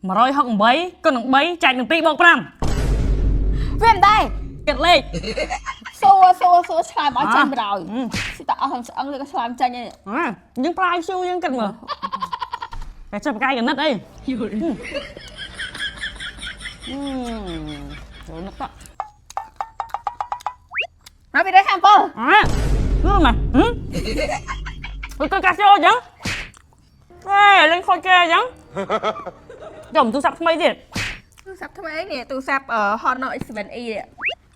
168គុណនឹង3ចែកនឹង2បូក5 វាមិនដែរ គិតលេខ សួរសួរសួរឆ្លើយមកចេញបណ្ដោយស៊ីតអស់ស្អឹងឬក៏ឆ្លើយចេញឯង អាយើងប្រើ IQ យើងគិតមើលតែចេះបកាយកណិតអីយល់អឺចូលនឹកត មកពីរខាងប៉ុល អាមើលមកហឹមវាគឺកាស៊ីអូចឹងអេលេងខូចគេអញ្ចឹងយកទូរស័ព្ទថ្មីទៀត ទូរស័ព្ទថ្មីនេះទូរស័ព្ទ Honor X7e នេះ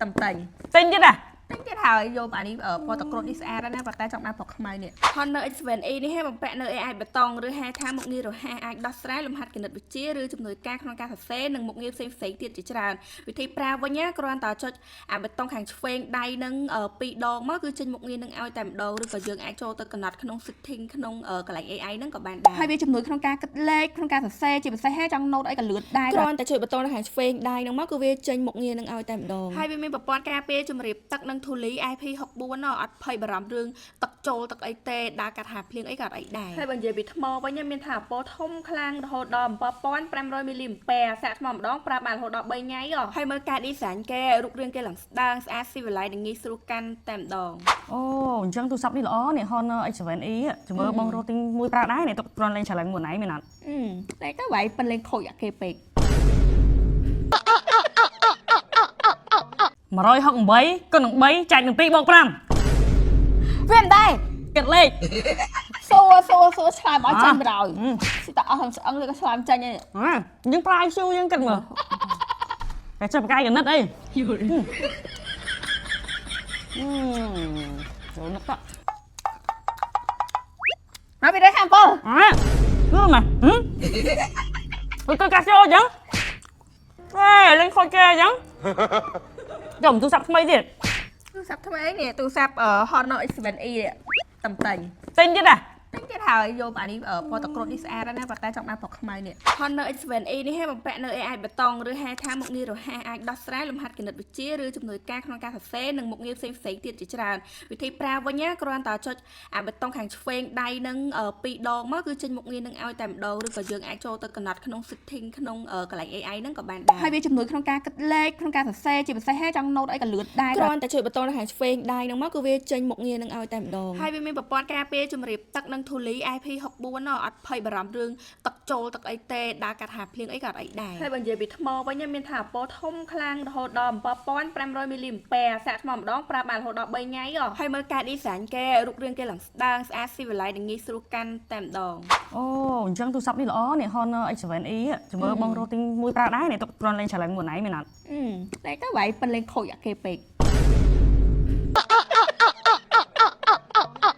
តំតែង ទិញទៀតអា តែទៀតហើយយកអានេះពណ៌តក្រូចនេះស្អាតណាស់ប៉ុន្តែចង់បានពណ៌ខ្មៅនេះ Honor X7e នេះឲ្យបំពាក់នៅ AI បេតុងឬហៅថាមុខងាររហ័សអាចដោះស្រាយលំហាត់គណិតវិទ្យាឬជំនួយការក្នុងការសរសេរនិងមុខងារផ្សេងៗទៀតជាច្រើនវិធីប្រើវិញណាគ្រាន់តែចុចអាប៊ូតុងខាងឆ្វេងដៃនឹងពីរដងមកគឺចេញមុខងារនឹងឲ្យតែម្ដងឬក៏យើងអាចចូលទៅកំណត់ក្នុង setting ក្នុងកន្លែង AI ហ្នឹងក៏បានដែរ ហើយវាជំនួយក្នុងការគិតលេខក្នុងការសរសេរជាពិសេសចង់ note អីក៏លឿនដែរ គ្រាន់តែចុចប៊ូតុងនៅខាងឆ្វេងដៃហ្នឹងមកគឺវាចេញមុខងារនឹងឲ្យតែម្ដងហើយវាមានប្រព័ន្ធការពារជំរាបទឹកនិងធូលី IP64 ណអត់ភ័យបារម្ភរឿងទឹកចូលទឹកអីទេដើរកាត់ហាភ្លៀងអីក៏អត់អីដែរហើយបើនិយាយពីថ្មវិញមានថាពណ៌ធំខ្លាំងរហូតដល់7500មីលីអាំពែសាកថ្មម្ដងប្រើបានរហូតដល់3ថ្ងៃហ៎ហើយមើលការ design គេរូបរាងគេឡើងស្ដើងស្អាតស៊ីវិល័យនិងងាយស្រួលកាន់តែម្ដង អូអញ្ចឹងទូរស័ព្ទនេះល្អនេះ Honor X7e ចាំមើលបងរកទិញមួយប្រើដែរនេះទុកគ្រាន់លេង challenge មួយណៃមែនអត់ អឺតែទៅវាយប៉ិនលេងខូចអាគេពេក 168គុណនឹង3ចែកនឹង2បូក5 វាមិនដែរ គិតលេខ សួរសួរសួរឆ្លើយមកចេញបណ្ដោយស៊ីតអស់ស្អឹងឬក៏ឆ្លើយចេញឯង អាយើងប្រើ IQ យើងគិតមើលតែចេះបកាយកណិតអីយល់អឺចូលនឹកត មកពីរខាងប៉ុល អាមើលមកហឹមវាគឺកាស៊ីអូចឹងអេលេងខូចគេអញ្ចឹងយកទូរស័ព្ទថ្មីទៀត ទូរស័ព្ទថ្មីនេះទូរស័ព្ទ Honor X7e នេះតំតែង ទិញទៀតអា តែទៀតហើយយកអានេះពណ៌តក្រូចនេះស្អាតណាស់ប៉ុន្តែចង់បានពណ៌ខ្មៅនេះ Honor X7e នេះឲ្យបំពាក់នៅ AI បេតុងឬហៅថាមុខងាររហ័សអាចដោះស្រាយលំហាត់គណិតវិទ្យាឬជំនួយការក្នុងការសរសេរនិងមុខងារផ្សេងៗទៀតជាច្រើនវិធីប្រើវិញណាគ្រាន់តែចុចអាប៊ូតុងខាងឆ្វេងដៃនឹងពីរដងមកគឺចេញមុខងារនឹងឲ្យតែម្ដងឬក៏យើងអាចចូលទៅកំណត់ក្នុង setting ក្នុងកន្លែង AI ហ្នឹងក៏បានដែរ ហើយវាជំនួយក្នុងការគិតលេខក្នុងការសរសេរជាពិសេសចង់ note អីក៏លឿនដែរ គ្រាន់តែចុចប៊ូតុងនៅខាងឆ្វេងដៃហ្នឹងមកគឺវាចេញមុខងារនឹងឲ្យតែម្ដងហើយវាមានប្រព័ន្ធការពារជំរាបទឹកនិងធូលី IP64 ណអត់ភ័យបារម្ភរឿងទឹកចូលទឹកអីទេដើរកាត់ហាភ្លៀងអីក៏អត់អីដែរហើយបើនិយាយពីថ្មវិញមានថាពណ៌ធំខ្លាំងរហូតដល់7500មីលីអាំពែសាកថ្មម្ដងប្រើបានរហូតដល់3ថ្ងៃហ៎ហើយមើលការ design គេរូបរាងគេឡើងស្ដើងស្អាតស៊ីវិល័យនិងងាយស្រួលកាន់តែម្ដង អូអញ្ចឹងទូរស័ព្ទនេះល្អនេះ Honor X7e ចាំមើលបងរកទិញមួយប្រើដែរនេះទុកគ្រាន់លេង challenge មួយណៃមែនអត់ អឺតែទៅវាយប៉ិនលេងខូចអាគេពេក។